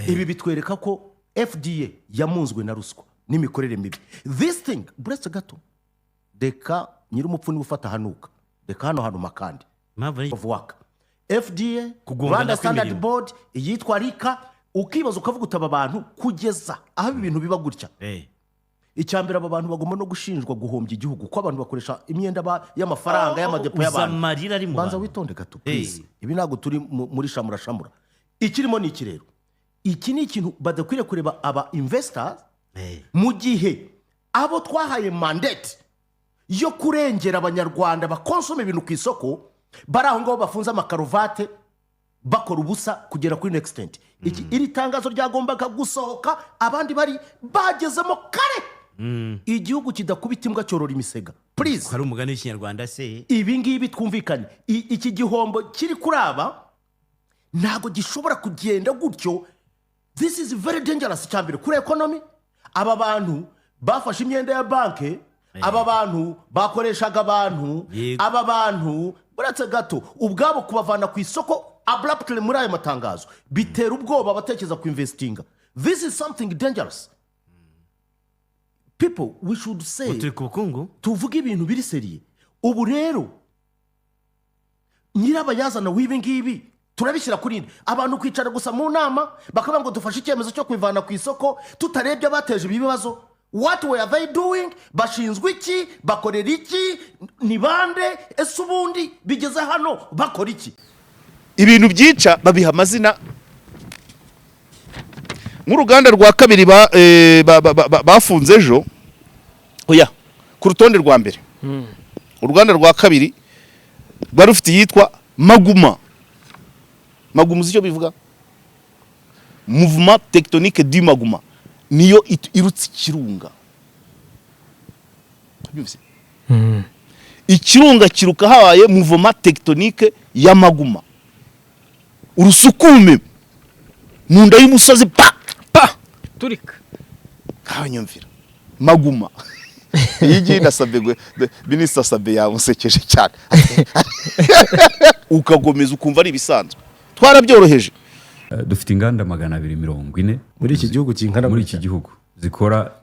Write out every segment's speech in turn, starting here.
Ibi bitwereka ko FDA yamunzwe na ruswa n'imikorere mibi. This thing, buretse gato, reka nyir'umupfu niwe ufata hanuka, reka hano hantu makandi Impamvu ari of work, FDA, Kugongana Rwanda Standard kw'imirimo. Board, iyitwa RICA, ukibaza ukavuga uti aba bantu kugeza aho ibi bintu biba gutya. Icya mbere, aba bantu bagomba no gushinjwa guhombya igihugu, ko abantu bakoresha imyenda y'amafaranga y'amadepo Uza y'abantu. Amarira ari mu Banza bantu. witonde gato, please. Ibi ntabwo turi muri shamura shamura. Ikirimo ni iki rero? Iki ni ikintu badakwiriye kureba aba investors mu gihe abo twahaye mandate yo kurengera Abanyarwanda bakonsoma ibintu ku isoko bari aho ngaho bafunze amakaruvate, bakora ubusa kugera kuri extent. Iki, iri tangazo ryagombaga gusohoka abandi bari bagezemo kare. Igihugu kidakubita imbwa cyorora imisega, please. Hari umugani w'Ikinyarwanda se? Ibi ngibi twumvikane. Iki gihombo kiri kuri aba ntabwo gishobora kugenda gutyo. This is very dangerous. Icya mbere, kuri economy, aba bantu bafashe imyenda ya banki, aba bantu bakoreshaga abantu, aba bantu, buretse gato, ubwabo kubavana ku isoko abruptly muri ayo matangazo bitera ubwoba abatekereza ku investinga. This is something dangerous, people. We should say Ngo turi ku bukungu. Tuvuge ibintu biri sérieux. Ubu rero nyirabayazana w'ibi ngibi turabishyira kuri nde? Abantu kwicara gusa mu nama bakavuga ngo dufashe icyemezo cyo kubivana ku isoko, tutarebye abateje ibi bibazo. What were they doing? Bashinzwe iki? Bakorera iki? Ni bande? Ese ubundi bigeze hano bakora iki? Ibintu byica babiha amazina. Nk'uruganda rwa kabiri bafunze ejo, oya, ku rutonde rwa mbere, uruganda rwa kabiri rwari rufite iyitwa Maguma. Maguma, uzi icyo bivuga? Mouvement tectonique du magma, niyo irutse ikirunga. Byumvise? Ikirunga kiruka habaye mouvement tectonique ya magma, urusukume mu nda y'umusozi, pa pa, Turika. Kawe nyumvira maguma. Iyi ngiyi nasabye minisita Sabe yamusekeje cyane, ukagomeza ukumva ari ibisanzwe, twarabyoroheje. Dufite inganda 240 Muri iki gihugu kingana muri gutya? iki gihugu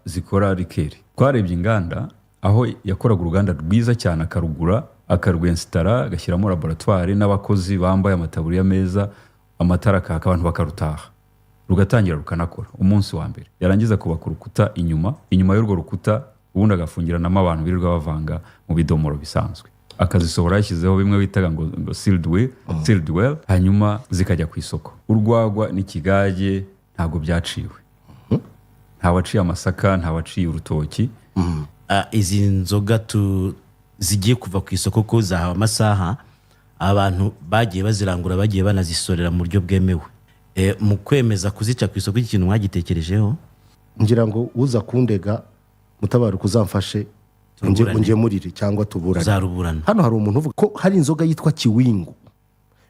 zikora liqueur. Twarebye inganda aho yakoraga uruganda rwiza cyane, akarugura, akarwensitara, agashyiramo laboratwari n'abakozi bambaye amataburiya meza, amatara akaka, abantu bakarutaha, rugatangira rukanakora umunsi wa mbere, yarangiza kubaka urukuta inyuma, inyuma y'urwo rukuta ubundi agafungiranamo abantu birirwa bavanga mu bidomoro bisanzwe, akazisohora yashyizeho bimwe bitaga ngo sealed well, sealed well, hanyuma zikajya ku isoko. Urwagwa n'ikigage ntabwo byaciwe, nta waciye amasaka, nta waciye urutoki. Izi nzoga zigiye kuva ku isoko ko zahawe amasaha, abantu bagiye bazirangura, bagiye banazisorera mu buryo bwemewe. Mu kwemeza kuzica ku isoko, iki kintu mwagitekerejeho? Ngira ngo uza kundega, mutabaruka, uzamfashe Tuburane. Ungemurire cyangwa tuburane. Tuzaruburana. Hano hari umuntu uvuga ko hari inzoga yitwa Kiwingu,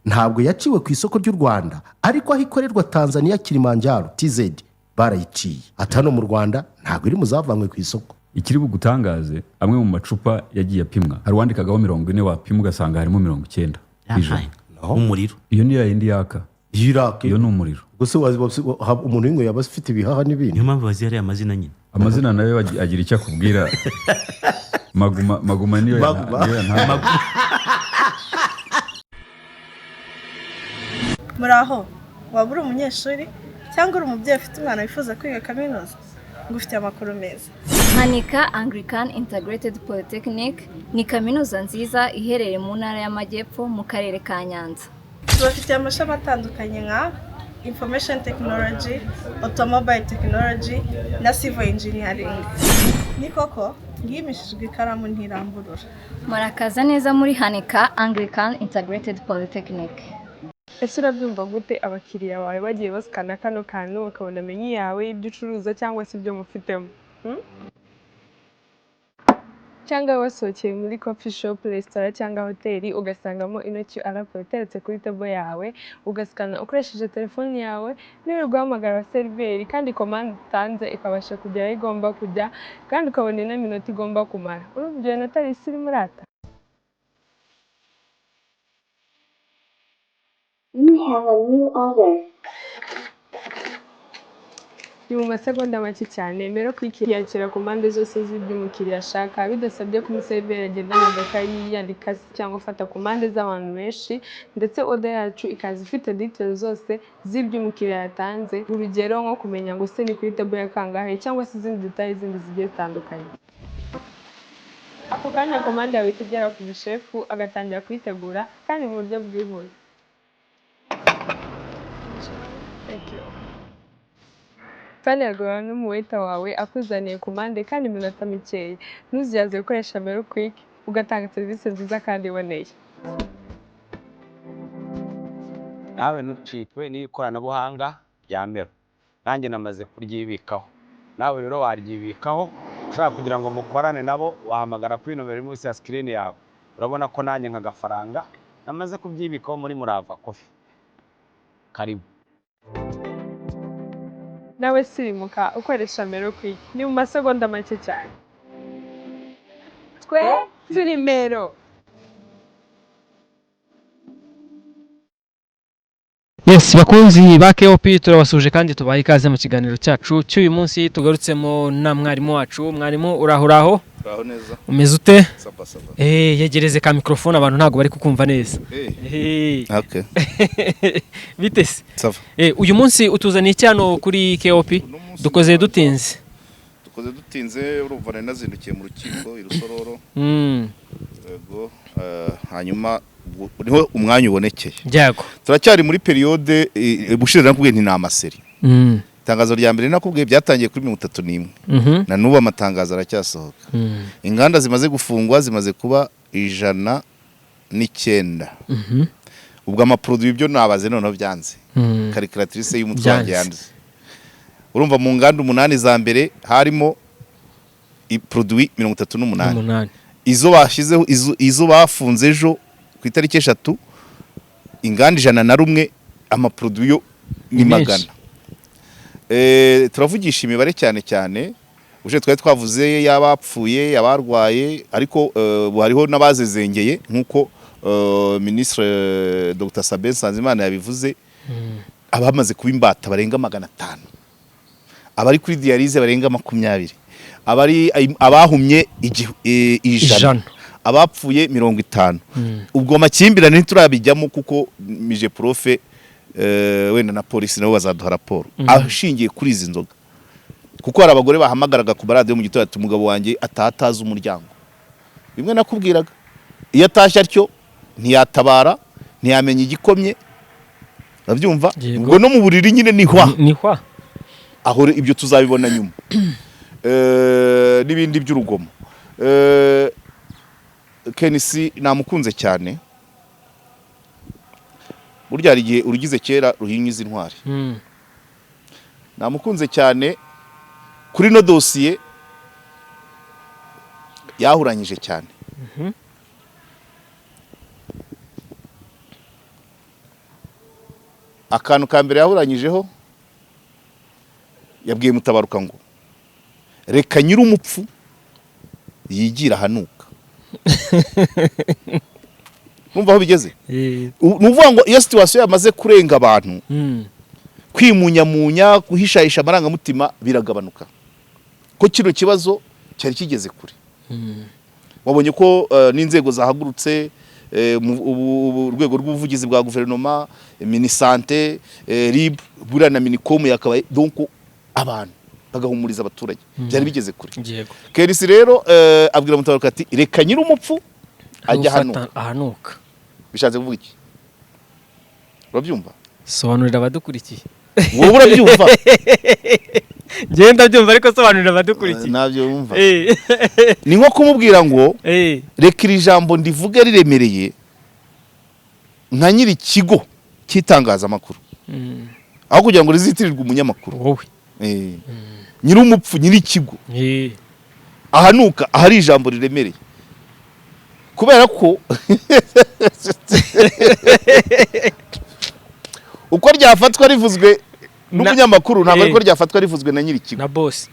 ntabwo yaciwe ku isoko ry'u Rwanda, ariko aho ikorerwa Tanzania, Kilimanjaro TZ, barayiciye. Ati hano mu Rwanda ntabwo iri mu zavanywe ku isoko. Ikiri bugutangaze, amwe mu macupa yagiye apimwa, hari uwandikagaho 40, wapima ugasanga harimo 90%. Umuriro. Iyo ni ya yindi yaka. Yirake. Iyo ni umuriro. Gusa umuntu w'inyweye aba afite ibihaha n'ibindi. Niyo mpamvu bazihariye amazina nyine. Amazina nayo agira icyo akubwira. Maguma, maguma niyo Maguma. Niyo yantangaje. Muraho, waba uri umunyeshuri cyangwa uri umubyeyi ufite umwana wifuza kwiga kaminuza? Ngufitiye amakuru meza. Hanika Anglican Integrated Polytechnic ni kaminuza nziza iherereye mu Ntara y'Amajyepfo, mu Karere ka Nyanza. Tubafitiye amashami atandukanye nka Information Technology, Automobile Technology na Civil Engineering. Ni koko ngiyimishijwe ikaramu ntiramburura. Murakaza neza muri Hanika Anglican Integrated Polytechnic. Ese urabyumva gute abakiriya bawe bagiye basikana kano kantu, bakabona menu yawe y'ibyo ucuruza cyangwa se ibyo mufitemo? Cyangwa wasohokeye muri coffee shop, resitora cyangwa hoteli, ugasangamo ino QR code iteretse kuri table yawe, ugasikana ukoresheje telefoni yawe, niba guhamagara abaseriveri, kandi komande utanze ikabasha kugera aho igomba kujya, kandi ukabona ino minota igomba kumara. Urumva ibyo bintu atari isi irimo urata? You have a new order. Ni mu masegonda make cyane. Mero Quick yakira komande zose z'ibyo umukiriya ashaka, bidasabye ko umuseriveri agenda mu gakayi yandika se cyangwa afata komande z'abantu benshi. Ndetse order yacu ikaza ifite details zose z'ibyo umukiriya yatanze, urugero nko kumenya ngo se ni kuri table ya kangahe, cyangwa se izindi details zindi zigiye zitandukanye. Ako kanya komande yawe ihita igera ku mushefu, agatangira kuyitegura kandi mu buryo bwihuse. Thank you. Kandi yaguha n'umu waiter wawe akuzaniye komande kandi iminota mikeya. Ntuzuyaze gukoresha Mero Quick, ugatanga serivisi nziza kandi iboneye. Nawe ntucikwe n'ikoranabuhanga rya Mero. Nanjye namaze kuryibikaho, nawe rero waryibikaho. Ushaka kugira ngo mukorane nabo, wahamagara kuri nomero iri munsi ya screen yawe. Urabona ko nanjye nka Gafaranga namaze kubyibikaho muri Murava Coffee. Karibu. Nawe sirimuka ukoresha Mero Quick, ni mu masegonda make cyane. Twe turi Mero. Yes, bakunzi ba KOP, turabasuje kandi tubaha ikaze mu kiganiro cyacu cy'uyu munsi. Tugarutsemo na mwarimu wacu. Mwarimu, uraho, uraho? Uraho neza. Umeze ute? Ça va, ça va. Yegereze ka microphone, abantu ntabwo bari kukumva neza. Okay. Bite se? Ça va. Uyu munsi utuzaniye iki hano kuri KOP? Uno munsi Dukoze dutinze. Dukoze dutinze, urumva nari nazindukiye mu rukiko i Rusororo. Yego, hanyuma niho umwanya ubonekeye. Byago. Turacyari muri période ubushize nakubwiye nti ni ama séries. Itangazo rya mbere nakubwiye byatangiye kuri 31. Na n'ubu amatangazo aracyasohoka. Inganda zimaze gufungwa zimaze kuba 109. Ubwo ama produits byo nabaze noneho byanze. Calculatrice y'umutwe wanjye Byanze. yanze. Urumva mu nganda umunani za mbere harimo produit 38. Umunani. Izo bashyizeho, izo bafunze ejo ku itariki 3, inganda 101, ama produits yo ni Ni menshi. magana. Turavugisha imibare cyane cyane. Uje twari twavuze y'abapfuye, abarwaye, ariko ubu hariho n'abazezengeye nk'uko Ministre Dr Sabin Nsanzimana yabivuze. Abamaze kuba imbata barenga 500, abari kuri dialyse barenga 20, abari abahumye 100, 100. abapfuye 50. Ubwo amakimbirane ntiturabijyamo kuko MIGEPROF wenda na polisi nabo bazaduha raporo ashingiye kuri izi nzoga, kuko hari abagore bahamagaraga ku maradiyo mu gitondo ati: "Umugabo wanjye ataha atazi umuryango." Bimwe nakubwiraga, iyo atashye atyo ntiyatabara, ntiyamenya igikomye, urabyumva? Yego. Ubwo no mu buriri nyine ni hwa. Ni hwa. Aho ibyo tuzabibona nyuma. N'ibindi by'urugomo. KNC namukunze cyane. Burya hari igihe urugize kera ruhinyuza intwari. Namukunze cyane kuri ino dosiye, yahuranyije cyane. Akantu ka mbere yahuranyijeho, yabwiye Mutabaruka ngo reka nyir'umupfu yigira ahanuka. Numva aho bigeze. Ni ukuvuga ngo iyo situation yamaze kurenga abantu, kwimunyamunya, guhishahisha amarangamutima biragabanuka, ko kino kibazo cyari kigeze kure. Wabonye ko n'inzego zahagurutse, ubu urwego rw'ubuvugizi bwa guverinoma, MINISANTE, RIB, buriya na MINICOM yakabaye, donc abantu bagahumuriza abaturage. Byari bigeze kure. KNC rero abwira Mutabaruka ati: "Reka nyir'umupfu ajya hano." Ahanuka. Bishatse kuvuga iki? Urabyumva? Sobanurira abadukurikiye. Wowe urabyumva? Ngenda byumva, ariko sobanurira abadukurikiye. Ntabyo wumva. Ni nko kumubwira ngo reka iri jambo ndivuge riremereye nka nyiri ikigo cy'itangazamakuru, aho kugira ngo rizitirirwe umunyamakuru. Wowe. Nyir'umupfu, nyir'ikigo ahanuka ahari ijambo riremereye, kubera ko uko ryafatwa rivuzwe n'umunyamakuru ntabwo ariko ryafatwa rivuzwe na nyir'ikigo. Na boss.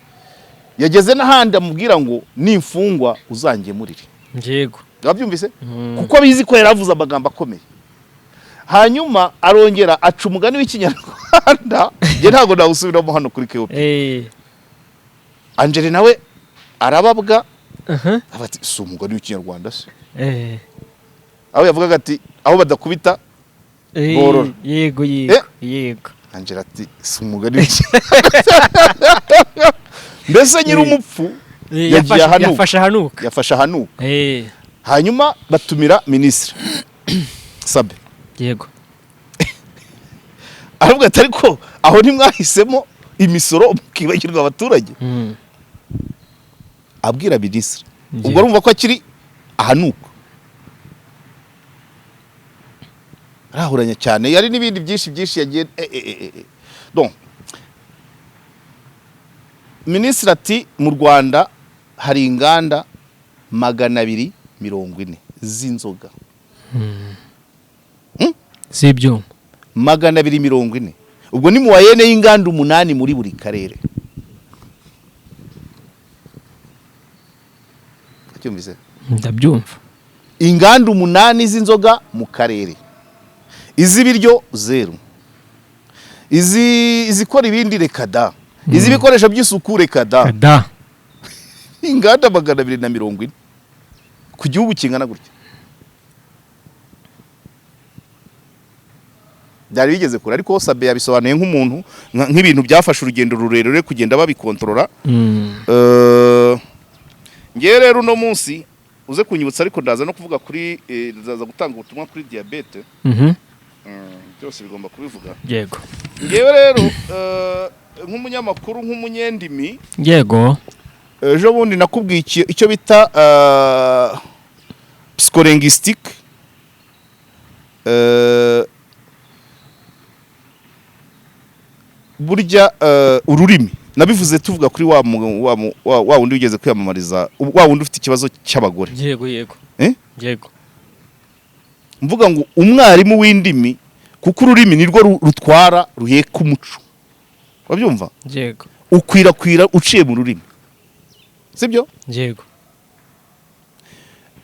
Yageze n'ahandi amubwira ngo nimfungwa uzangemurire. Yego. Wabyumvise? Kuko abizi ko yari avuze amagambo akomeye. Hanyuma arongera aca umugani w'Ikinyarwanda, njye ntabwo nawusubiramo hano kuri KOP. Angeli nawe arababwa, aba ati: "Si umugani w'Ikinyarwanda se?" Aho yavugaga ati: "Aho badakubita borora." yego yego yego Angela ati: "Si umugani w'Ikinyarwanda?" Mbese nyir'umupfu yagiye ahanuka. Yafashe ahanuka. Yafashe ahanuka. Hanyuma batumira Minisitiri Sabe. Aravuga ati: "Ariko aho ntimwahisemo imisoro mukibagirwa abaturage?" Abwira minisitiri. Ubwo urumva ko akiri ahanuka, arahuranya cyane, yari n'ibindi byinshi byinshi yagiye. Donc minisitiri ati: "Mu Rwanda hari inganda 240 z'inzoga." Si ibyuma. 240, ubwo ni moyenne y'inganda 8 muri buri karere. Acyumvise? Ndabyumva. Inganda 8 z'inzoga mu karere, iz'ibiryo 0, izi izikora ibindi reka da, iz'ibikoresho by'isuku reka da. Da. Inganda 240 ku gihugu kingana gutya, byari bigeze kure. Ariko Sabe yabisobanuye nk'umuntu nk'ibintu byafashe urugendo rurerure kugenda babikontorora. Ngewe rero uno munsi uze kunyibutsa, ariko ndaza no kuvuga kuri ndaza gutanga ubutumwa kuri diyabete. Byose bigomba kubivuga. Ngewe rero nk'umunyamakuru, nk'umunyendimi, ejo bundi nakubwiye icyo bita psycholinguistique, burya ururimi nabivuze tuvuga kuri wa wundi wigeze kwiyamamariza, wa wundi ufite ikibazo cy'abagore. yego yego Eh? Yego. Mvuga ngo umwarimu w'indimi, kuko ururimi nirwo rutwara, ruheka umuco, urabyumva? Yego. Ukwirakwira uciye mu rurimi, sibyo? Yego.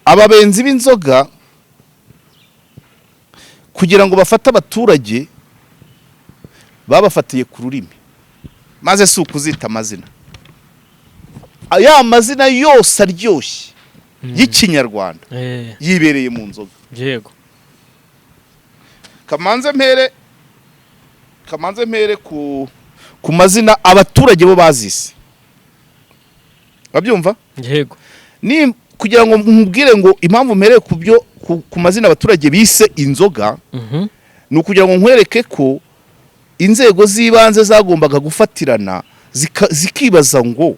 Ababenzi b'inzoga, kugira ngo bafate abaturage, babafatiye ku rurimi, maze si ukuzita amazina, ya mazina yose aryoshye y'Ikinyarwanda yibereye mu nzoga. Kamanze mpere ku mazina abaturage bo bazise, babyumva. Yego. Ni kugira ngo nkubwire ngo impamvu mpereye ku byo ku mazina abaturage bise inzoga, ni ukugira ngo nkwereke ko inzego z'ibanze zagombaga gufatirana, zikibaza ngo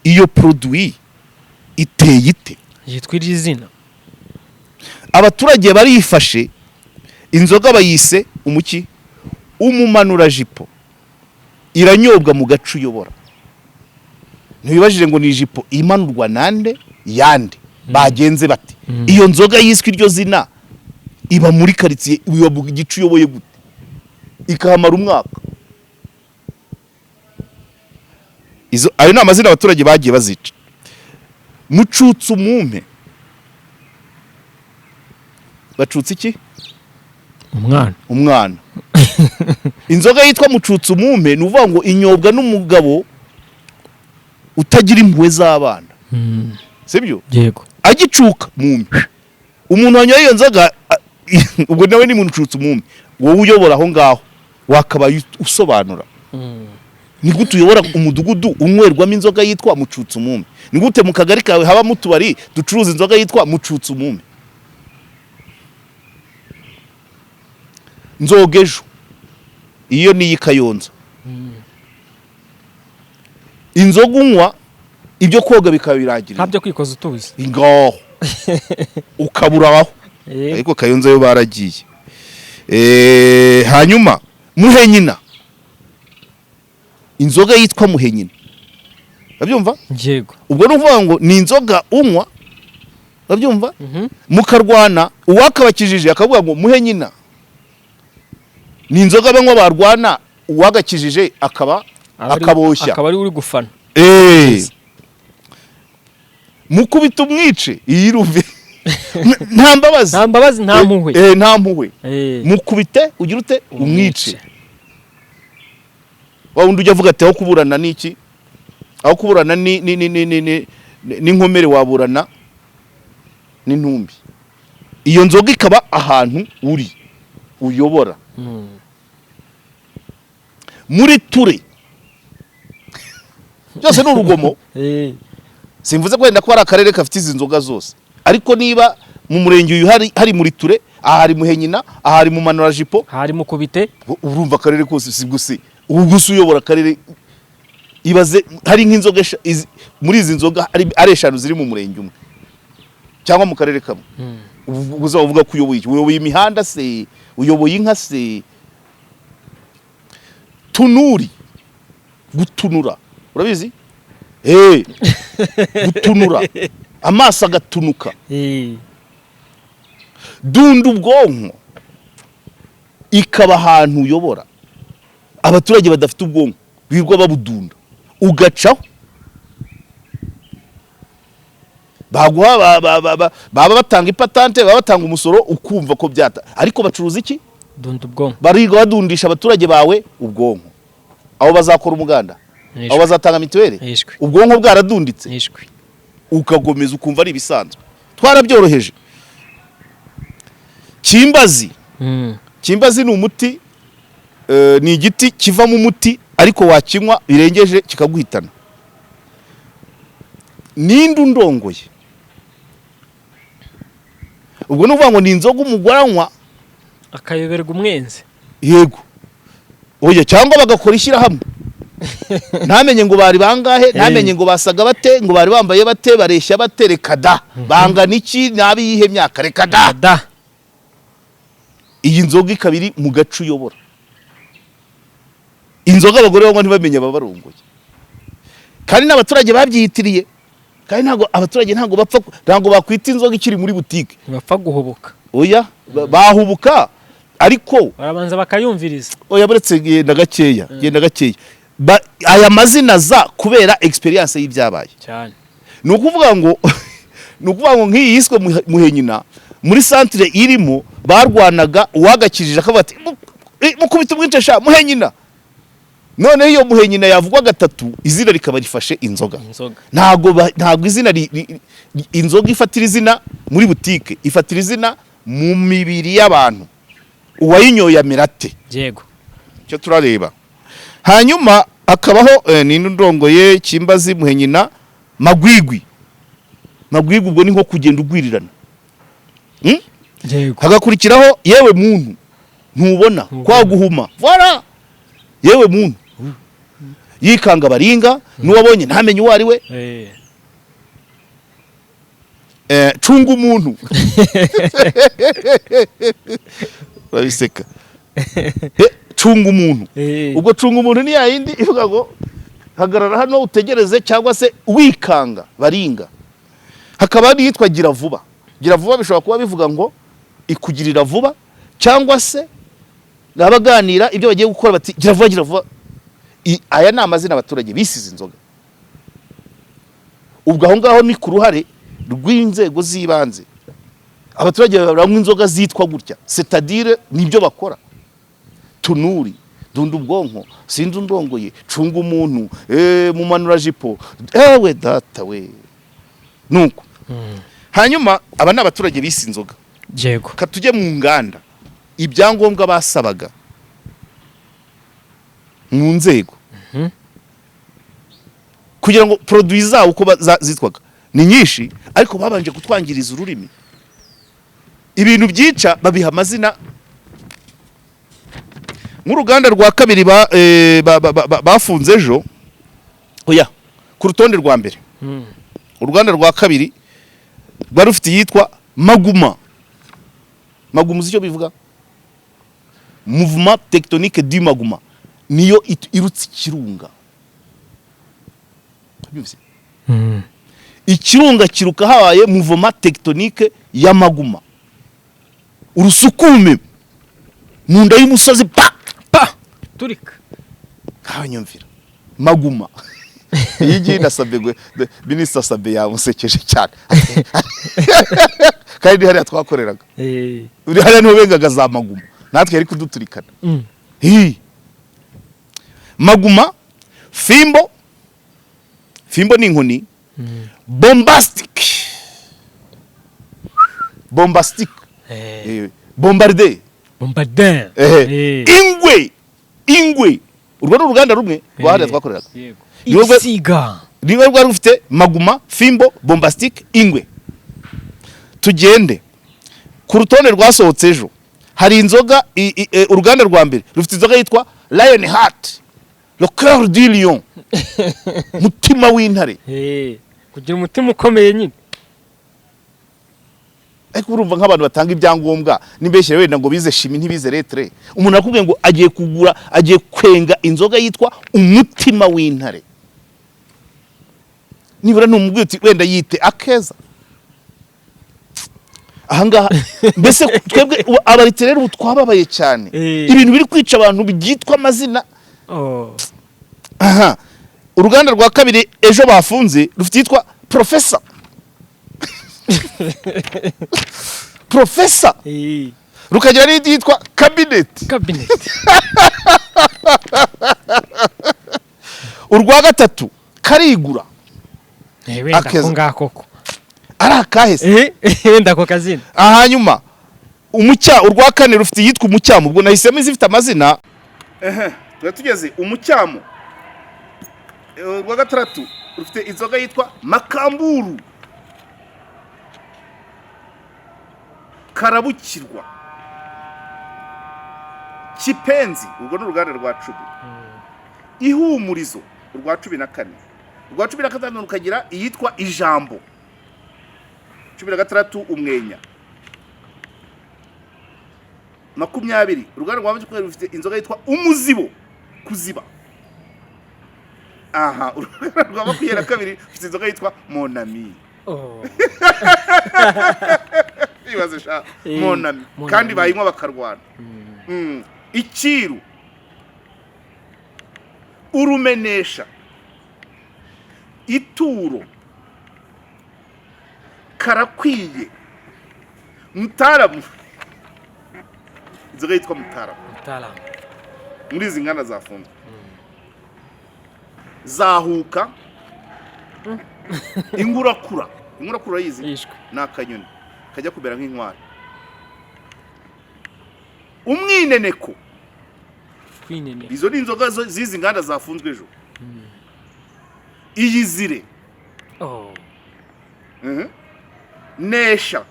iyo produit iteye ite? Yitwa iri zina. Abaturage barifashe, inzoga bayise umuki? Umumanurajipo. Iranyobwa mu gace uyobora. Ntibibajije ngo ni ijipo imanurwa nande, yande, bagenze bate? Iyo nzoga yiswe iryo zina iba muri karitsiye, iba mu gice uyoboye gute, ikahamara umwaka? Izo, ayo ni amazina abaturage bagiye bazica. Mucutse umumpe, bacutse iki? Umwana. Umwana. Inzoga yitwa mucutse umumpe, ni ukuvuga ngo inyobwa n'umugabo utagira impuhwe z'abana, sibyo? Yego. Agicuka mumpe. Umuntu wanyoye iyo nzoga, ubwo nawe ni mucutse umumpe. Wowe uyobora aho ngaho wakabaye usobanura ni gute uyobora umudugudu unywerwamo inzoga yitwa mucutse umumpe? Ni gute mu kagari kawe habamo utubari ducuruza inzoga yitwa mucutse umumpe? Nzoga ejo, iyo ni iy'i Kayonza. Inzoga unywa, ibyo koga bikaba birangiriye. Ntabyo kwikoza utuzi. Ngaho ukabura aho. Ariko Kayonza yo baragiye. Hanyuma muhenyina, inzoga yitwa muhenyina, urabyumva? Yego. Ubwo ni ukuvuga ngo ni inzoga unywa, urabyumva, mukarwana, uwakabakijije akavuga ngo muhe nyina. Ni inzoga banywa barwana, uwagakijije akaba akaboshya. Akaba ari uri gufana. Mukubita umwice, iyi iruve. Nta mbabazi. Nta mbabazi, nta mpuhwe. Nta mpuhwe. Mukubite, ugira ute, umwice. Wa wundi ujya avuga ati aho kuburana n'iki, aho kuburana ni ni ni ni ni ni n'inkomere waburana n'intumbi. Iyo nzoga ikaba ahantu uri uyobora, muri ture byose ni urugomo. Simvuze ko wenda ko hari akarere gafite izi nzoga zose, ariko niba mu murenge uyu hari muri ture, aha hari muhenyina, aha hari mu manurajipo, hari mukubite. Urumva akarere kose si gusa ubu gusa uyobora akarere. Ibaze hari nk'inzoga muri izi nzoga ari eshanu ziri mu murenge umwe cyangwa mu karere kamwe. Ubu uzaba uvuga ko uyoboye iki? Uyoboye imihanda se? Uyoboye inka se? Tunuri, gutunura, urabizi? Gutunura amaso agatunuka. Dunda ubwonko ikaba ahantu uyobora, abaturage badafite ubwonko birirwa babudunda, ugacaho baguha baba batanga ipatante, baba batanga umusoro, ukumva ko byata, ariko bacuruza iki? Dunda ubwonko. Bariga badundisha abaturage bawe ubwonko. Aho bazakora umuganda, aho bazatanga mituweli, ubwonko bwaradunditse, ukagomeza ukumva ari ibisanzwe. Twarabyoroheje. Kimbazi. Kimbazi ni umuti, ni igiti kivamo umuti, ariko wakinywa birengeje kikaguhitana. Ninde undongoye? Ubwo ni ukuvuga ngo ni inzoga umugore anywa akayoberwa umwenzi. Yego, oya, cyangwa bagakora ishyirahamwe, ntamenye ngo bari bangahe, ntamenye ngo basaga bate, ngo bari bambaye bate, bareshya bate, reka da, bangana iki, n'ab'iyihe myaka, reka da. Da. Iyi nzoga ikaba iri mu gace uyobora. Inzoga abagore banywa ntibamenye ababarongoye, kandi n'abaturage babyiyitiriye, kandi ntabwo abaturage ntabwo bapfa, ntabwo bakwita inzoga ikiri muri butike. Ntibapfa guhubuka. Oya, bahubuka ariko barabanza bakayumviriza. Oya, buretse, genda gakeya, genda gakeya. Aya mazina aza kubera experience y'ibyabaye. Cyane. Ni ukuvuga ngo nk'iyi yiswe Muhenyina, muri centre irimo barwanaga, uwagakijije akavuga ati mukubita umwice sha Muhenyina. Noneho iyo Muhenyina yavugwa gatatu, izina rikaba rifashe inzoga. Inzoga. Ntabwo izina inzoga ifatira izina muri butike, ifatira izina mu mibiri y'abantu. Uwayinyoye amera ate? Yego. Icyo turareba. Hanyuma hakabaho ninde ndongoye? Kimbazi, Muhenyina, Magwigwi. Magwigwi ubwo ni nko kugenda ugwirirana. Yego. Hagakurikiraho yewe muntu ntubona, kwa guhuma. Voilà, yewe muntu yikanga baringa, n'uwabonye ntamenye uwo ari we. Cunga umuntu, urabiseka. Cunga umuntu. Ubwo cunga umuntu ni yayindi ivuga ngo hagarara hano utegereze, cyangwa se wikanga baringa. Hakaba n'iyitwa gira vuba. Gira vuba bishobora kuba bivuga ngo ikugirira vuba, cyangwa se abaganira ibyo bagiye gukora bati gira vuba, gira vuba. Aya ni amazina abaturage bisize inzoga. Ubwo aho ngaho ni ku ruhare rw'inzego z'ibanze. Abaturage baranywa inzoga zitwa gutya, c'est-à-dire nibyo bakora: tunuri, dunda ubwonko, sinzi undongoye, cunga umuntu, mumanurajipo, ewe data we. Nuko hanyuma aba ni abaturage bise inzoga. Yego. Ka tujye mu nganda, ibyangombwa basabaga mu nzego kugira ngo produit zabo uko zitwaga ni nyinshi, ariko babanje kutwangiriza ururimi. Ibintu byica babiha amazina. Nk'uruganda rwa kabiri bafunze ejo, oya, ku rutonde rwa mbere, uruganda rwa kabiri rwari rufite iyitwa Maguma. Maguma uzi icyo bivuga? Mouvement tectonique du maguma, niyo irutse ikirunga. Byumvise? Ikirunga kiruka habaye mouvement tectonique ya maguma, urusukume mu nda y'umusozi, pa pa. Turika. Nkabanyumvira maguma. Iyi ngiyi nasabye minisita Sabe yamusekeje cyane. Kandi hariya twakoreraga, uri hariya niho bengaga za Maguma, natwe yari kuduturikana. Hi. Maguma, Fimbo, fimbo ni inkoni, Bombastic, Bombastic, Bombarde. Bombardin. Ingwe, Ingwe. Urwo ni uruganda rumwe rwa hariya twakoreraga. Isiga. Niwe rwari rufite Maguma, Fimbo, Bombastic, Ingwe. Tugende ku rutonde rwasohotse ejo. Hari inzoga uruganda rwa mbere rufite inzoga yitwa Lion Heart, le cœur du lion, mutima w'intare. Kugira umutima ukomeye nyine. Ariko urumva nk'abantu batanga ibyangombwa n'imbeshyire wenda ngo bize chimie, ntibize lettres, umuntu akubwiye ngo agiye kugura, agiye kwenga inzoga yitwa umutima w'intare, nibura numubwiye uti wenda yite akeza ahangaha. Mbese twebwe abarite rero ubu twababaye cyane. Ibintu biri kwica abantu byitwa amazina. Aha, uruganda rwa kabiri ejo bafunze rufite yitwa Professor, Professor, rukagira n'indi yitwa Cabinet. Cabinet. Urwa gatatu Karigura. Wenda Akeza. ko ngako ko Ari akahese. Wenda ako kazina. Hanyuma umucya, urwa kane rufite iyitwa Umucyamo. Ubwo nahisemo izifite amazina. Tuba tugeze Umucyamo. Urwa gatandatu rufite inzoga yitwa Makamburu, Karabukirwa, Kipenzi. Urwo ni uruganda rwa 10. Ihumurizo, urwa 14. Urwa 15 rukagira iyitwa Ijambo. 16, Umwenya. 20, uruganda rwa 20 rufite inzoga yitwa Umuzibo, kuziba. Aha, uruganda rwa 22 rufite inzoga yitwa Monami. Ibaze sha. Monami. Monami. Kandi bayinywa bakarwana. Ikiru, Urumenesha, Ituro, Karakwiye, Mutaramu, inzoga yitwa Mutaramu. Mutaalamu. Muri izi nganda zafunzwe, Zahuka, Ingurakura. Ingurakura yizi? Yishwe. Ni akanyoni kajya kumera nk'inkware. Umwineneko. Kwinene. Izo ni inzoga z'izi nganda zafunzwe ejo. Iyizire. Nesha,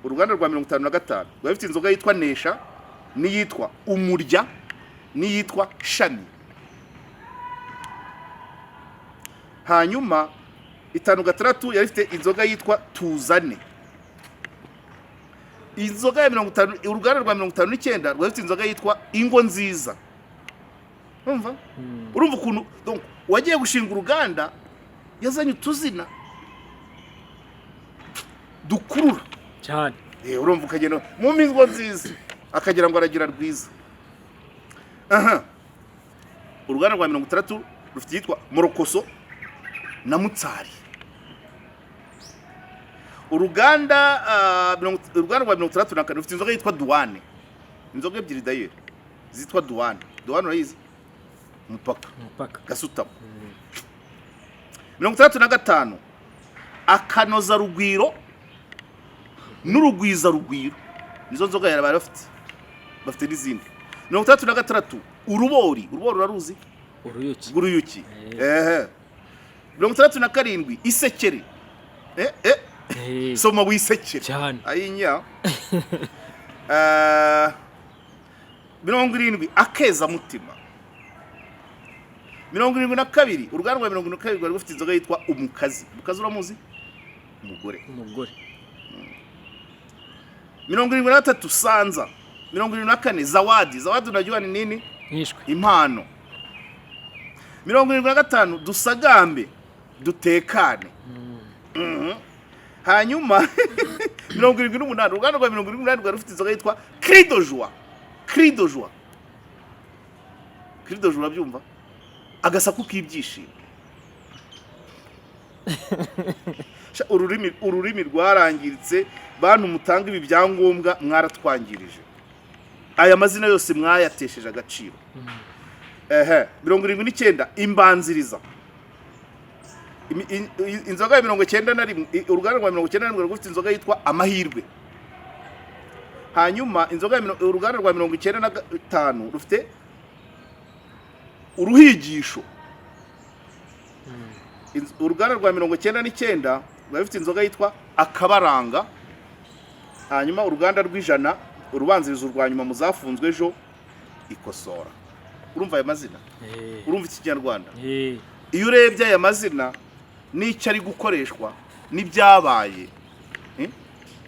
uruganda rwa 55 rwari rufite inzoga yitwa Nesha n'iyitwa Umurya n'iyitwa Shami. Hanyuma 56 yari ifite inzoga yitwa Tuzane. Inzoga ya 50, uruganda rwa 59 rwari rufite inzoga yitwa Ingo Nziza. Urumva, urumva ukuntu donc uwagiye gushinga uruganda yazanye utuzina dukurura cyane. Urumva ukagenda mu Ingo Nziza, akagira ngo aragira rwiza. Aha, uruganda rwa 60 rufite iyitwa Morokoso na Mutsari. Uruganda uruganda rwa 64 rufite inzoga yitwa Duwane, inzoga ebyiri dayeri zitwa Duwane. Duwane urayizi? Umupaka. Umupaka. Gasutamo. 65, Akanoza Rugwiro n'Urugwiza Rugwiro, nizo nzoga yari bari bafite, bafite n'izindi. 66, Urubori. Urubori uraruzi? Uruyuki. Rw'uruyuki. Ehe. 67, Isekere. Soma wisekere. Cyane. Ayinya. 70, Akeza Mutima. 72, uruganda rwa 72 rwari rufite inzoga yitwa Umukazi. Umukazi uramuzi? Umugore. Umugore. 73, Sanza. 74, Zawadi. Zawadi unajua ni nini? Yishwe. Impano. 75, Dusagambe, dutekane. Hanyuma 78, uruganda rwa 78 rwari rufite inzoga yitwa Cri de Joie. Cri de Joie, Cri de Joie, urabyumva? Agasaku k'ibyishimo. Sha, ururimi rwarangiritse. Bantu mutanga ibi byangombwa, mwaratwangirije. Aya mazina yose mwayatesheje agaciro. Ehe, 79 imbanziriza. Inzoga ya 91, uruganda rwa 91 rufite inzoga yitwa Amahirwe. Hanyuma inzoga ya uruganda rwa 95 rufite Uruhigisho. Uruganda rwa 99 rwari rufite inzoga yitwa Akabaranga. Hanyuma uruganda rw'100, urubanziriza urwa nyuma mu zafunzwe ejo, Ikosora. Urumva aya mazina? Urumva Ikinyarwanda? Iyo urebye aya mazina n'icyo ari gukoreshwa n'ibyabaye,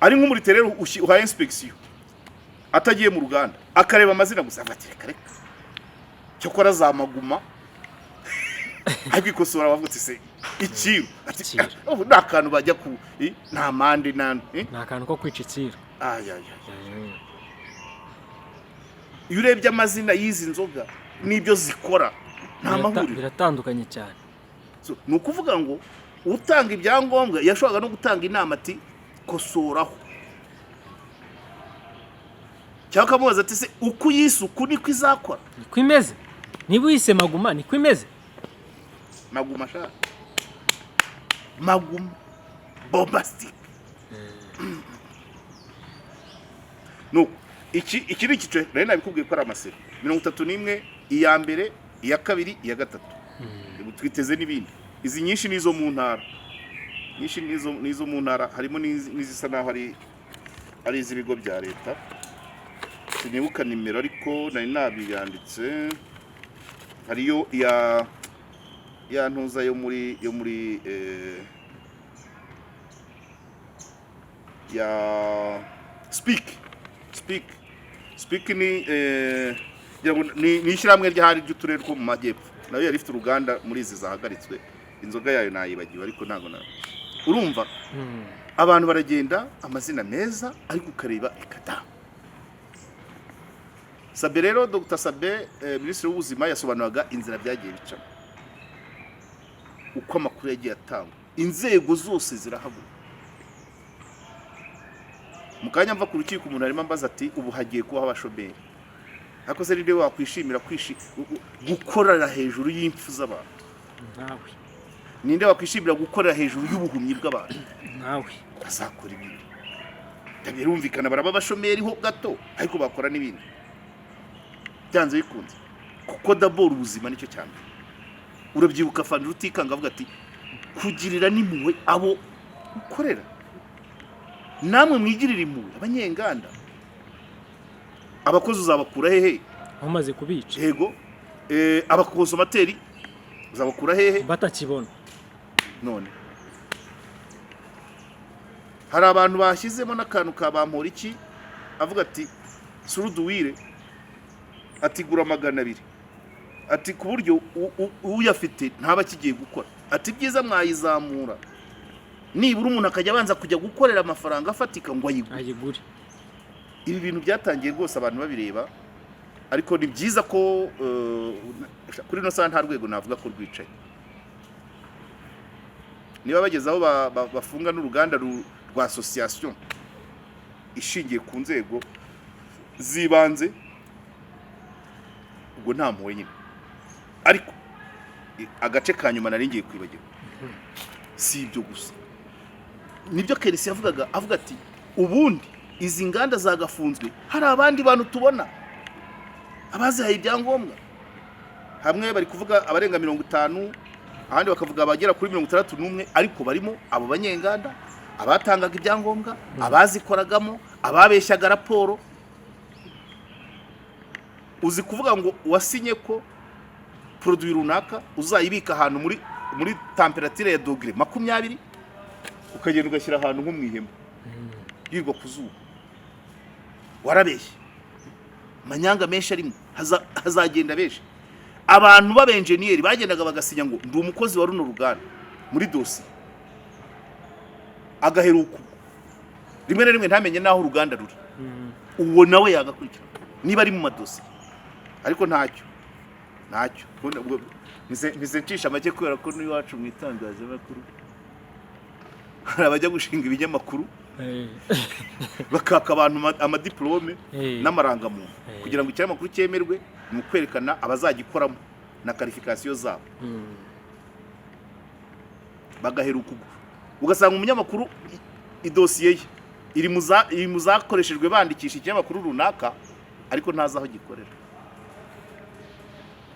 ari nk'umurite rero uhaye inspection atagiye mu ruganda, akareba amazina gusa, avuga ati: "Reka reka, cyokora za Maguma." Ariko Ikosora bavuga ati: "Se ikiru?" Ati: Ikiru. "Oh, ni akantu bajya ku nta mande nta Ni akantu ko kwica ikiru. Ay, ay, ay. Iyo urebye amazina y'izi nzoga n'ibyo zikora, nta mahuriro. Biratandukanye cyane. So, ni ukuvuga ngo utanga ibyangombwa yashoboraga no gutanga inama ati: "Kosoraho," cyangwa akamubaza ati: "Se uko uyise uku niko izakora?" Niko imeze? Niba uyise Maguma, niko imeze? Maguma sha, Maguma bombastic. Nuko iki ni icyiciro nari nabikubwiye ko ari amaseri 31: iya mbere, iya kabiri, iya gatatu. Ubu twiteze n'ibindi. Izi nyinshi ni izo mu ntara, nyinshi ni izo mu ntara, harimo n'izisa naho ari iz'ibigo bya leta. Sinibuka nimero, ariko nari nabiyanditse. Hariyo iya ya ntuza yo muri ya Speak. Ni ngira ngo ni ishyirahamwe ryahari ry'uturere two mu majyepfo, nayo yari ifite uruganda muri izi zahagaritswe. Inzoga yayo nayibagiwe, ariko ntabwo na urumva abantu baragenda amazina meza, ariko ukareba ikada. Sabe rero, Dr Sabe, Minisitiri w'Ubuzima, yasobanuraga inzira byagiye bicamo, uko amakuru yagiye atangwa, inzego zose zirahaguruka. Mu kanya mva ku rukiko, umuntu arimo ambaza ati: "Ubu hagiye kubaho abashomeri." Ariko se ninde wakwishimira gukorera hejuru y'impfu z'abantu? Ntawe. Ninde wakwishimira gukorera hejuru y'ubuhumyi bw'abantu? Ntawe. Bazakora ibindi, birumvikana, baraba abashomeri ho gato, ariko bakora n'ibindi byanze bikunze, kuko d'abord ubuzima nicyo cya mbere. Urabyibuka Fandi Rutikanga avuga ati: "Kugirira n'impuhwe abo ukorera, namwe mwigirire impuhwe abanyenganda." Abakozi uzabakura hehe? Bamaze kubica. Yego, abaconsommateurs uzabakura hehe? Batakibona. None hari abantu bashyizemo n'akantu ka Bamporiki, avuga ati: "Suruduwire," ati, "gura 200," ati, "ku buryo uyafite ntaba akigiye gukora." Ati: "Ibyiza mwayizamura, nibura umuntu akajya abanza kujya gukorera amafaranga afatika ngo ayigure." Ayigure. Ibi bintu byatangiye rwose abantu babireba, ariko ni byiza ko kuri ino saha nta rwego navuga ko rwicaye. Niba bageze aho bafunga n'uruganda rwa association ishingiye ku nzego z'ibanze, ubwo nta mpuhwe nyine. Ariko agace ka nyuma nari ngiye kwibagirwa, si ibyo gusa, nibyo Kerisi yavugaga, avuga ati: "Ubundi izi nganda zagafunzwe hari abandi bantu tubona abazihaye ibyangombwa." Hamwe bari kuvuga abarenga 50, ahandi bakavuga abagera kuri 61, ariko barimo abo banyenganda, abatangaga ibyangombwa, abazikoragamo, ababeshyaga raporo. Uzi kuvuga ngo wasinye ko produit runaka uzayibika ahantu muri température ya dogere 20, ukagenda ugashyira ahantu nko mu ihema yirwa ku zuba? Warabeshye, amanyanga menshi arimo, hazagenda benshi. Abantu b'abenjeniyeri bagendaga bagasinya ngo: "Ndi umukozi wa runo ruganda," muri dosiye agaheruka ubwo, rimwe na rimwe ntamenye n'aho uruganda ruri. Uwo nawe yagakurikira niba ari mu madosiye, ariko ntacyo. Mpise ncisha make kubera ko n'iwacu mu itangazamakuru. Hari abajya gushinga ibinyamakuru bakaka abantu amadiplome n'amarangamuntu. Kugira ngo ikinyamakuru cyemerwe ni ukwerekana abazagikoramo na qualification zabo. Bagaheruka ubwo ugasanga umunyamakuru idosiye ye iri mu zakoreshejwe bandikisha ikinyamakuru runaka, ariko ntazi aho gikorera.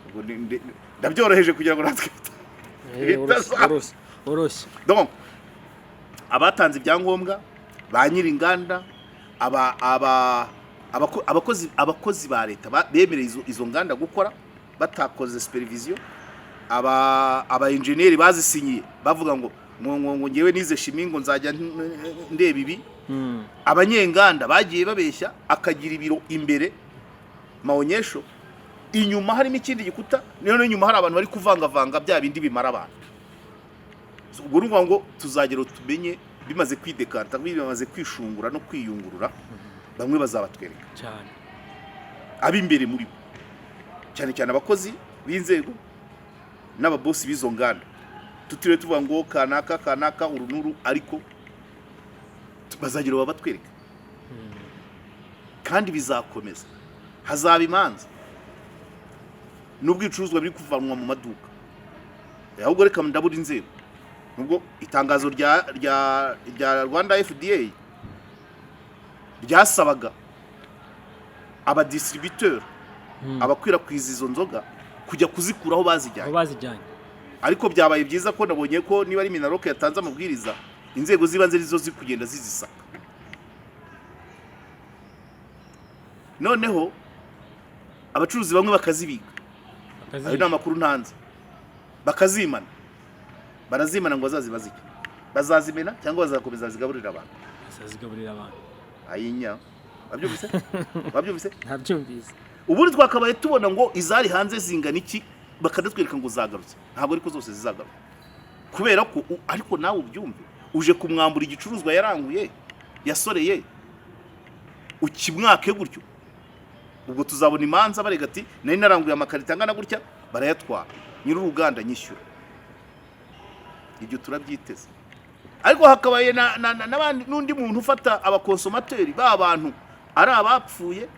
Ubwo ndabyoroheje kugira ngo natwe Woroshye, woroshye. Donc abatanze ibyangombwa, ba nyir'inganda, aba aba abakozi ba leta bemereye izo nganda gukora batakoze supervision, aba engineer bazisinyiye bavuga ngo ngewe nize chimie, ngo nzajya ndeba ibi, abanyenganda bagiye babeshya, akagira ibiro imbere maonyesho, inyuma harimo ikindi gikuta, noneho inyuma hari abantu bari kuvangavanga bya bindi bimara abantu. So, ubwo ni ukuvuga ngo tuzagera tumenye bimaze kwidekanta, bimaze kwishungura no kwiyungurura, bamwe bazabatwereka ab'imbere muri bo, cyane cyane abakozi b'inzego n'ababosi b'izo nganda, tutiriwe tuvuga ngo kanaka kanaka uru n'uru, ariko bazagira babatwereka. Kandi bizakomeza, hazaba imanza nubwo ibicuruzwa biri kuvanwa mu maduka. Ahubwo reka ndabura inzego, nubwo itangazo rya Rwanda FDA ryasabaga abadistributeur, abakwirakwiza izo nzoga, kujya kuzikura aho bazijyanye. Aho bazijyanye. Ariko byabaye byiza ko nabonye ko niba ari MINALOC yatanze amabwiriza, inzego z'ibanze nizo ziri kugenda zizisaka. Noneho abacuruzi bamwe bakazibika. Ayo ni amakuru ntanze. Bakazimana, barazimana ngo bazazibaze iki? Bazazimena cyangwa bazakomeza bazigaburira abantu? Bazazigaburira abantu. Ayinya, wabyumvise, wabyumvise? Ntabyumvise. Ubundi twakabaye tubona ngo izari hanze zingana iki, bakanatwereka ngo zagarutse. Ntabwo ariko zose zizagaruka, kubera ko ariko nawe ubyumve, uje kumwambura igicuruzwa yaranguye, yasoreye, ukimwake gutyo. Ubwo tuzabona imanza barega ati: "Nari naranguye amakarito angana gutya, barayatwara, nyir'uruganda nyishyura." Ibyo turabyiteze. Ariko hakabaye n'undi muntu ufata abaconsommateurs ba bantu, ari abapfuye,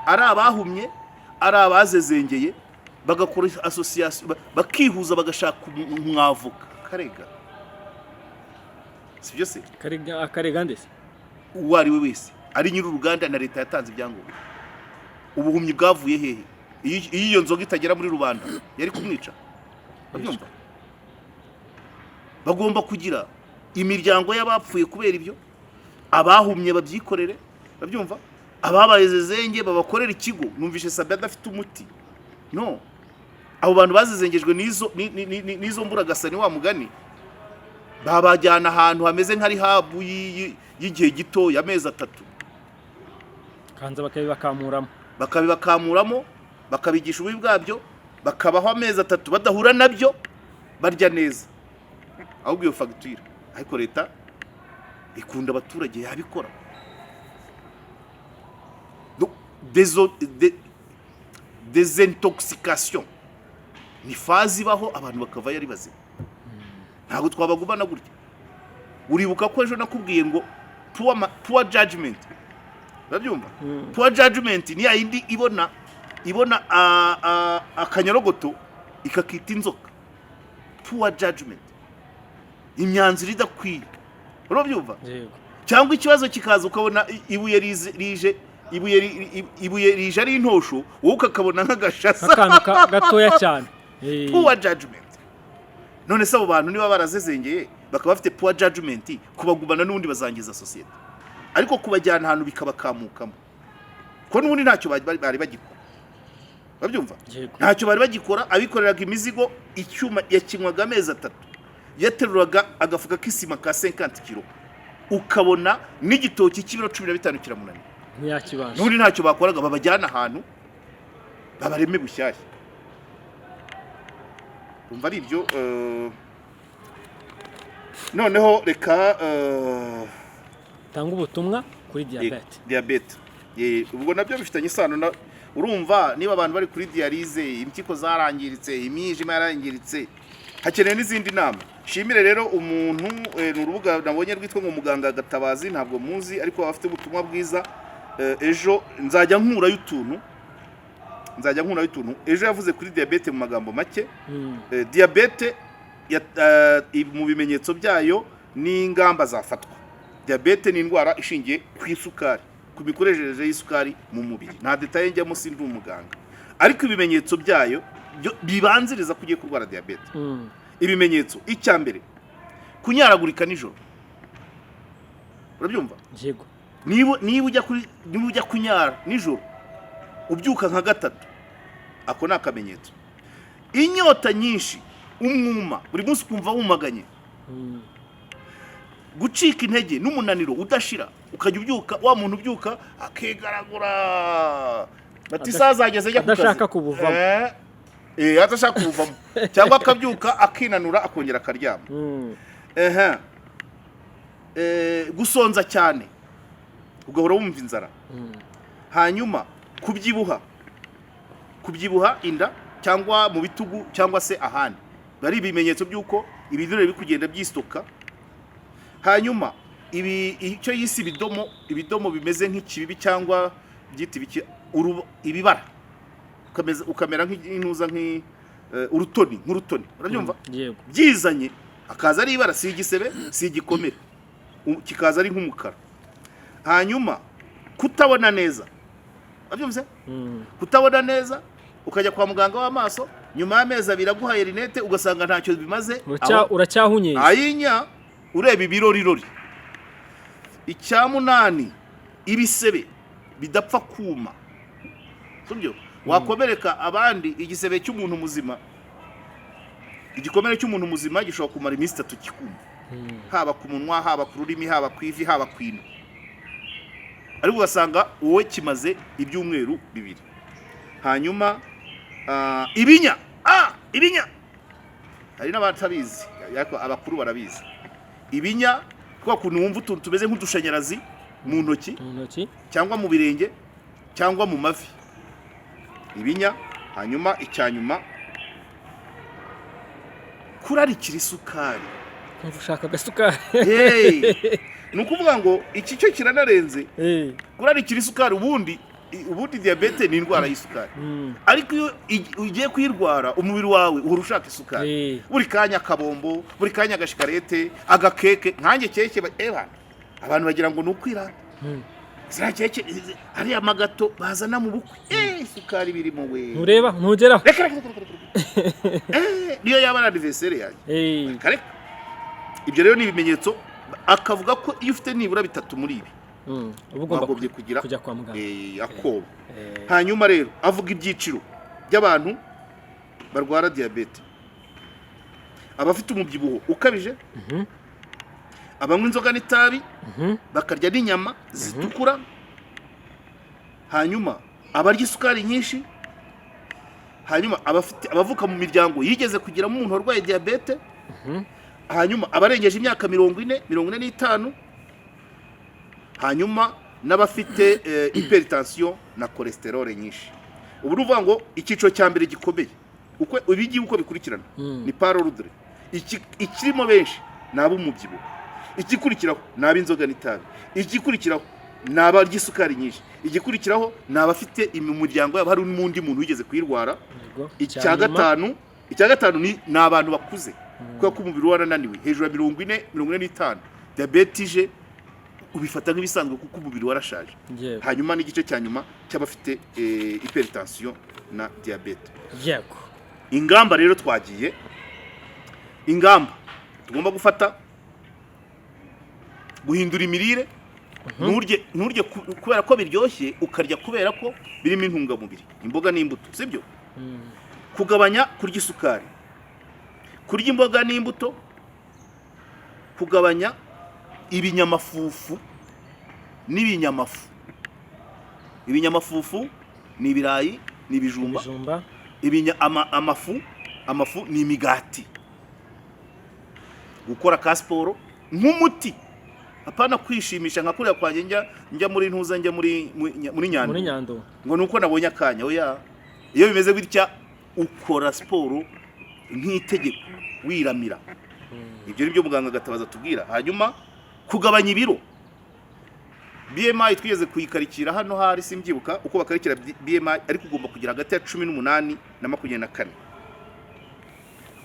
ari abahumye, ari abazezengeye, bagakora association, bakihuza, bagashaka umwavoka karega, si byo se? Karega, akarega ndetse? Uwo ari we wese, ari nyir'uruganda na leta yatanze ibyangombwa. Ubuhumyi bwavuye hehe? Iyo iyo nzoga itagera muri rubanda yari kumwica. Babyumva, bagomba kugira imiryango y'abapfuye kubera ibyo, abahumye babyikorere, babyumva, ababaye zezenge babakorera ikigo. Numvishe Sabe adafite umuti. No abo bantu bazizengejwe n'izo mburagasani, wa mugani, babajyana ahantu hameze nka rehab y'igihe gito, y'amezi 3. Kanza bakabibakamuramo. Bakabibakamuramo, bakabigisha ububi bwabyo, bakabaho amezi 3 badahura nabyo, barya neza. Ahubwo iyo fagitire, ariko leta ikunda abaturage, yabikora. Désintoxication ni phase ibaho, abantu bakavayo ari bazima. Ntabwo twabagumana gutya. Uribuka ko ejo nakubwiye ngo poor judgment, urabyumva? Poor judgment ni ya yindi ibona akanyorogoto ikakita inzoka. Poor judgment, imyanzuro idakwiye, urabyumva? Yego. Cyangwa ikibazo kikaza ukabona ibuye rije, ibuye rije ari intosho, wowe ukakabona nk'agashasa. Nk'akantu gatoya cyane. Poor judgment. None se abo bantu niba barazezengeye, bakaba bafite poor judgment, kubagumana n'ubundi bazangiza sosiyete. Ariko kubajyana ahantu bikabakamukamo, ko n'ubundi ntacyo bari bagikora, babyumva? Yego. Ntacyo bari bagikora. Abikoreraga imizigo, icyuma yakinywaga amezi 3, yateruraga agafuka k'isima ka 50 kilo, ukabona n'igitoki cy'ibiro 15 kiramunanira. Ntiyakibasha. N'ubundi ntacyo bakoraga. Babajyana ahantu babareme bushyashya. Umva, ari ibyo. Noneho reka Tanga ubutumwa kuri diyabete. Diyabete. Ubwo nabyo bifitanye isano na, urumva, niba abantu bari kuri dialyse, impyiko zarangiritse, imyijima yarangiritse. Hakeneye n'izindi nama. Shimire rero umuntu, ni urubuga nabonye rwitwa ngo Muganga Gatabazi, ntabwo muzi, ariko afite ubutumwa bwiza. Ejo nzajya nkurayo utuntu, nzajya nkurayo utuntu. Ejo yavuze kuri diyabete mu magambo make. Diyabete mu bimenyetso byayo n'ingamba zafatwa. Diyabete ni indwara ishingiye ku isukari, ku mikoreshereze y'isukari mu mubiri. Nta détails njyamo, sindi umuganga, ariko ibimenyetso byayo byo bibanziriza ko ugiye kurwara diyabete. Ibimenyetso, icya mbere, kunyaragurika nijoro, urabyumva? Yego. Niba ujya kunyara nijoro ubyuka nka gatatu, ako ni akamenyetso. Inyota nyinshi, umwuma, buri munsi ukumva wumaganye. Gucika intege n'umunaniro udashira, ukajya ubyuka wa muntu ubyuka akigaragura bati isaha zageze, ajya ku kazi. Adashaka kubuvamo. Adashaka kubuvamo, cyangwa akabyuka akinanura akongera akaryama. Ehe. Gusonza cyane, ugahora wumva inzara. Hanyuma kubyibuha inda cyangwa mu bitugu cyangwa se ahandi, biba ari ibimenyetso by'uko ibinure biri kugenda byistoka. Hanyuma ibi icyo yise ibidomo, ibidomo bimeze nk'ikibibi cyangwa byita ibiki, ibibara, ukamera nk'intuza, urutoni, nk'urutoni, urabyumva? Yego. Byizanye akaza ari ibara, si igisebe, si igikomere, kikaza ari nk'umukara. Hanyuma kutabona neza, urabyumvise? Kutabona neza, ukajya kwa muganga w'amaso, nyuma y'amezi 2 aguhaye lunettes, ugasanga ntacyo bimaze. Uracyahunyeye. Ayinya, ureba ibirorirori. Icya munani, ibisebe bidapfa kuma, sibyo? Wakomereka abandi, igisebe cy'umuntu muzima, igikomere cy'umuntu muzima gishobora kumara iminsi 3 kikuma, haba ku munwa, haba ku rurimi, haba ku ivi, haba ku ino, ariko ugasanga wowe kimaze ibyumweru 2. Hanyuma ibinya, ibinya hari n'abatabizi, ariko abakuru barabizi. Ibinya, kwa kuntu wumva utuntu tumeze nk'udushanyarazi mu ntoki Mu ntoki. cyangwa mu birenge cyangwa mu mavi, ibinya. Hanyuma icya nyuma, kurarikira isukari. Kumva ushaka agasukari. Hey! Ni ukuvuga ngo iki cyo kiranarenze. Kurarikira isukari, ubundi diyabete ni indwara y'isukari, ariko iyo ugiye kuyirwara, umubiri wawe uhora ushaka isukari. Buri kanya akabombo, buri kanya agashikarete, agakeke. Nkanjye keke, abantu bagira ngo ni ukwirata. Ziriya keke, ariya magato bazana mu bukwe, isukari birimo we! Ntureba, ntugeraho. Reka, reka, reka, reka, reka. Niyo yaba ari anniversaire yanjye, reka reka. Ibyo rero ni ibimenyetso. Akavuga ko iyo ufite nibura bitatu muri ibi, Uba ugomba wagombye kugira kujya kwa muganga. Akoba. Hanyuma rero avuga ibyiciro by'abantu barwara diyabete: abafite umubyibuho ukabije, abanywa inzoga n'itabi, bakarya n'inyama zitukura, hanyuma abarya isukari nyinshi, hanyuma abafite, abavuka mu miryango yigeze kugiramo umuntu warwaye diyabete, hanyuma abarengeje imyaka 40, 45, hanyuma n'abafite hypertension na cholesterol nyinshi. Ubu ni ukuvuga ngo icyiciro cya mbere gikomeye, uko ibigiye uko bikurikirana, ni par ordre. Ikirimo benshi ni ab'umubyibuho, igikurikiraho ni ab'inzoga n'itabi, igikurikiraho ni abarya isukari nyinshi, igikurikiraho ni abafite mu muryango yabo hari n'undi muntu wigeze kuyirwara. Yego. Icya Icya nyuma? gatanu, icya gatanu ni abantu bakuze, kubera ko umubiri warananiwe, hejuru ya 40, 45, diyabete ije ubifata nk'ibisanzwe kuko umubiri warashaje. Hanyuma n'igice cya nyuma cy'abafite hypertension na diyabete. Ingamba rero twagiye, ingamba tugomba gufata: guhindura imirire, nturye kubera ko biryoshye, ukarya kubera ko birimo intungamubiri, imboga n'imbuto, sibyo? Kugabanya kurya isukari, kurya imboga n'imbuto, kugabanya ibinyamafufu n'ibinyamafu. Ibinyamafufu ni ibirayi, ni ibijumba. Ibijumba. Amafu ni imigati. Gukora ka siporo nk'umuti, apana kwishimisha nka kuriya kwanjye, njya muri ntuza, njya muri Nyando. Muri Nyando. Ngo nuko nabonye akanya. Oya, iyo bimeze gutya ukora siporo. Nk'itegeko wiramira. Ibyo ni byo muganga Gatabazi atubwira. Hanyuma kugabanya ibiro, BMI twigeze kuyikarikira hano, hari simbyibuka uko bakarikira BMI, ariko ugomba kugira hagati ya 18 na 24.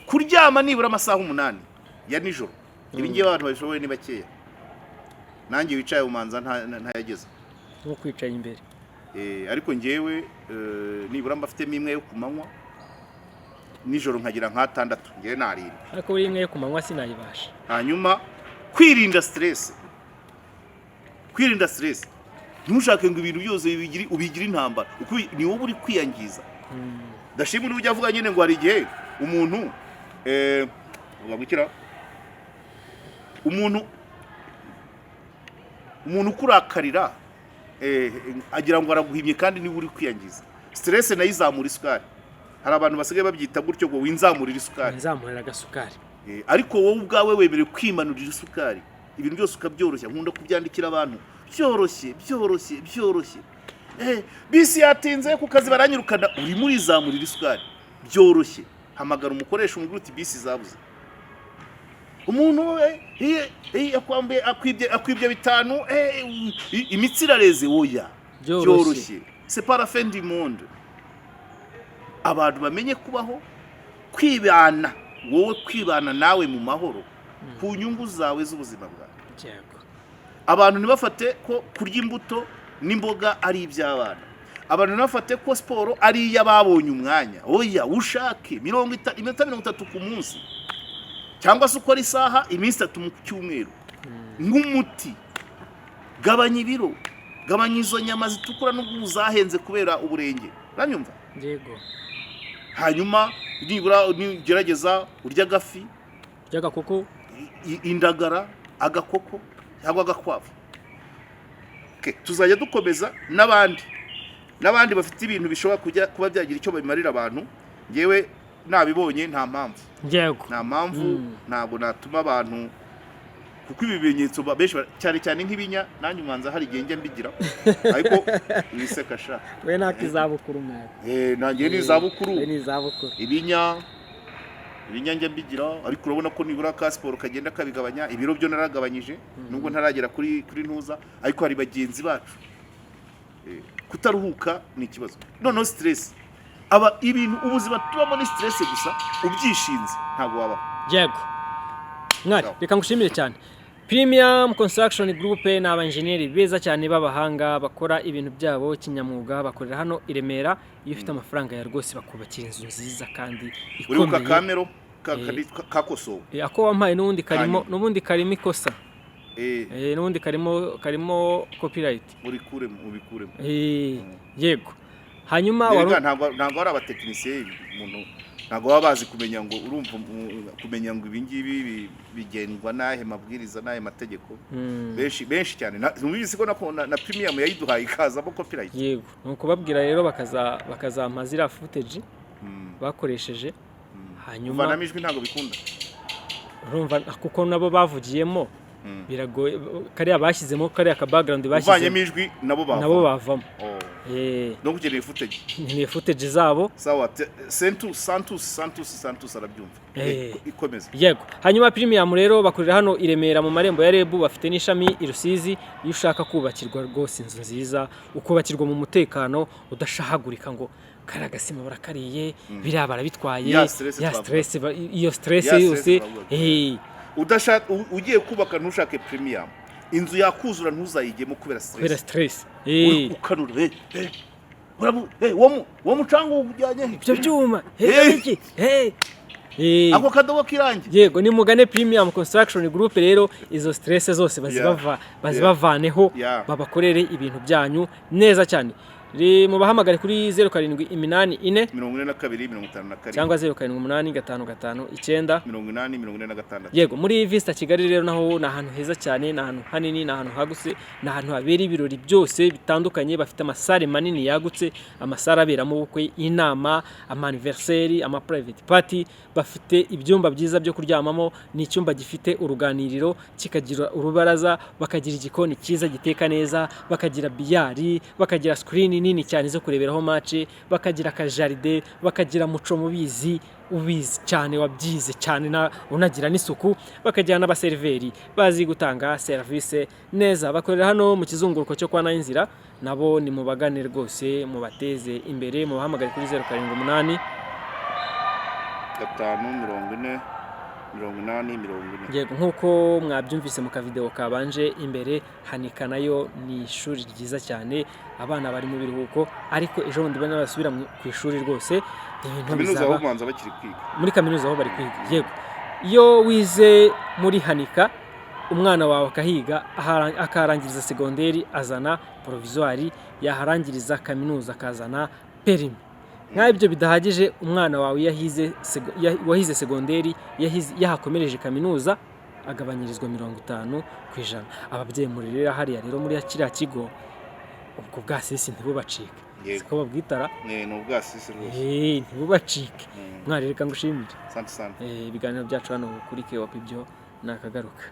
Kuryama nibura amasaha 8 ya nijoro. Ibi ngibi abantu babishoboye ni bakeya, nanjye wicaye umanza ntayageza. Nko kwicaye imbere. Ariko ngewe nibura mba mfitemo imwe yo ku manywa, nijoro nkagira nk'atandatu, ngewe narindwi. Ariko buri imwe yo ku manywa sinayibasha. Hanyuma kwirinda stress. Kwirinda stress, ntushake ngo ibintu byose ubigire intambara, uko ni wowe uri kwiyangiza. Ndashima ujya avuga nyine ngo hari igihe umuntu uvuga umuntu ukurakarira agira ngo araguhimye, kandi niwe uri kwiyangiza. Stress nayo izamura isukari. Hari abantu basigaye babyita gutyo ngo winzamurira isukari. Nzamurira agasukari. Ariko wowe ubwawe wemerewe kwimanurira isukari, ibintu byose ukabyoroshya. Nkunda kubyandikira abantu byoroshye, byoroshye, byoroshye. Bisi yatinze ku kazi baranyirukana, urimo urizamurira isukari. Byoroshye, hamagara umukoresha umubwira uti bisi zabuze. Umuntu akwambuye, akwibye 5, imitsi irareze, oya. Byoroshye. Byoroshye, c'est pas la fin du monde. Abantu bamenye kubaho, kwibana, wowe kwibana nawe mu mahoro ku nyungu zawe z'ubuzima bwawe. Abantu ntibafate ko kurya imbuto n'imboga ari iby'abana. Abantu ntibafate ko siporo ari iy'ababonye umwanya. Oya, ushake iminota 30 ku munsi, cyangwa se ukora isaha iminsi 3 mu cyumweru nk'umuti. Gabanya ibiro, gabanya izo nyama zitukura n'ubwo ubu zahenze kubera uburenge, uranyumva? Yego. Hanyuma nibura nugerageza urya agafi, by'agakoko, indagara, agakoko cyangwa agakwavu. Okay, tuzajya dukomeza n'abandi n'abandi bafite ibintu bishobora kujya kuba byagira icyo bimarira abantu. Ngewe nabibonye, nta mpamvu, nta mpamvu, ntabwo natuma abantu, kuko ibi bimenyetso benshi cyane cyane nk'ibinya, nanjye umanza hari igihe njya mbigira, ariko wiseka sha. We ntabwo izabukuru mwana. Nanjye ni izabukuru. We ni izabukuru. Ibinya njya mbigira, ariko urabona ko nibura ka siporo kagenda kabigabanya. Ibiro byo naragabanyije nubwo ntaragera kuri ntuza, ariko hari bagenzi bacu. Kutaruhuka ni ikibazo. Noneho stress, aba ibintu ubuzima tubamo ni stress gusa, ubyishinze ntabwo wabaho. Yego mwari. Sawa. Reka ngushimire cyane. Premium Construction Group ni abanjeniyeri beza cyane b'abahanga, bakora ibintu byabo kinyamwuga, bakorera hano i Remera. Iyo ufite amafaranga ya rwose bakubakira inzu nziza kandi Uribuka ikomeye. Kamero kakosowe. Ako wampaye n'ubundi karimo Hanyuma. n'ubundi karimo ikosa. N'ubundi karimo copyright. Urikuremo, ubikuremo. Yego, hanyuma Erega ntabwo ari abatekinisiye, umuntu ntabwo baba bazi kumenya ngo urumva kumenya ngo ibi ngibi bigendwa n'ahe mabwiriza n'ahe mategeko. Benshi benshi cyane mubizi ko na premium yayiduhaye ikazamo copyright. Yego, ni ukubabwira rero bakazampa ziriya footage bakoresheje, hanyuma Kuvanamo ijwi ntabwo bikunda. Urumva kuko nabo bavugiyemo biragoye, kariya bashyizemo, kariya ka background Uvanyemo bashyizemo ijwi nabo bavamo. Nabo bavamo. Oh. No kugenera footage. Ni footage zabo. Sawa, Sentus Santus Santus Santus arabyumva. Ikomeza. Yego, hanyuma Premium rero bakorera hano i Remera mu marembo ya REB, bafite n'ishami i Rusizi. Iyo ushaka kubakirwa rwose inzu nziza, ukubakirwa mu mutekano, udashahagurika ngo kariya gasima barakariye, biriya barabitwaye, Ya stress ya twavuga. stress iyo stress Ya stress yose. twavuga. Udashaka ugiye kubaka ntushake premium, inzu yakuzura ntuzayigemo kubera Kubera stress. stress. Uri gukanura, uwo mucanga ujyanye he? Ibyo byuma, iki. Ako kadobo k'irangi. Yego, ni mugane Premium Construction Group rero, izo stress zose bazibavaneho, babakorere ibintu byanyu neza cyane. Mubahamagare kuri 0784 42 57 cyangwa 078559 80 46. Yego, muri Vista Kigali rero naho ni ahantu heza cyane, ni ahantu hanini, ni ahantu hagutse, ni ahantu habera ibirori byose bitandukanye. Bafite amasare manini yagutse, amasare aberamo ubukwe, inama, ama anniversaire, ama private party. Bafite ibyumba byiza byo kuryamamo, ni icyumba gifite uruganiriro, kikagira urubaraza, bakagira igikoni cyiza giteka neza, bakagira billard, bakagira screen nini cyane zo kureberaho match, bakagira akajaride, bakagira muco mubizi. ubizi cyane, wabyize cyane, unagira n'isuku, bakagira n'abaseriveri bazi gutanga serivisi neza. Bakorera hano mu kizunguruko cyo kwa Nayinzira. Nabo ni mubagane rwose, mubateze imbere, mubahamagare kuri 078 5 40 80 40. Yego, nk'uko mwabyumvise mu kavideo kabanje imbere, Hanika nayo ni ishuri ryiza cyane. Abana bari mu biruhuko, ariko ejo bundi bane basubira ku ishuri rwose ibintu Kaminuza bizaba aho kubanza bakiri kwiga. Muri kaminuza aho bari kwiga, yego. Iyo wize muri Hanika, umwana wawe akahiga, akaharangiriza segonderi azana provisoire, yaharangiriza kaminuza akazana permis. Nk'aho ibyo bidahagije, umwana wawe iyo ahize wahize segonderi, yahakomereje kaminuza, agabanyirizwa 50%. Ababyeyi murerera hariya rero muri kiriya kigo, ubwo bwasisi ntibubacike. Siko babwitara? Ni ubwasisi rwose. Ntibubacike. Mwari, reka ngushimire. Asante sana. Ibiganiro byacu hano kuri KOP byo ni akagaruka.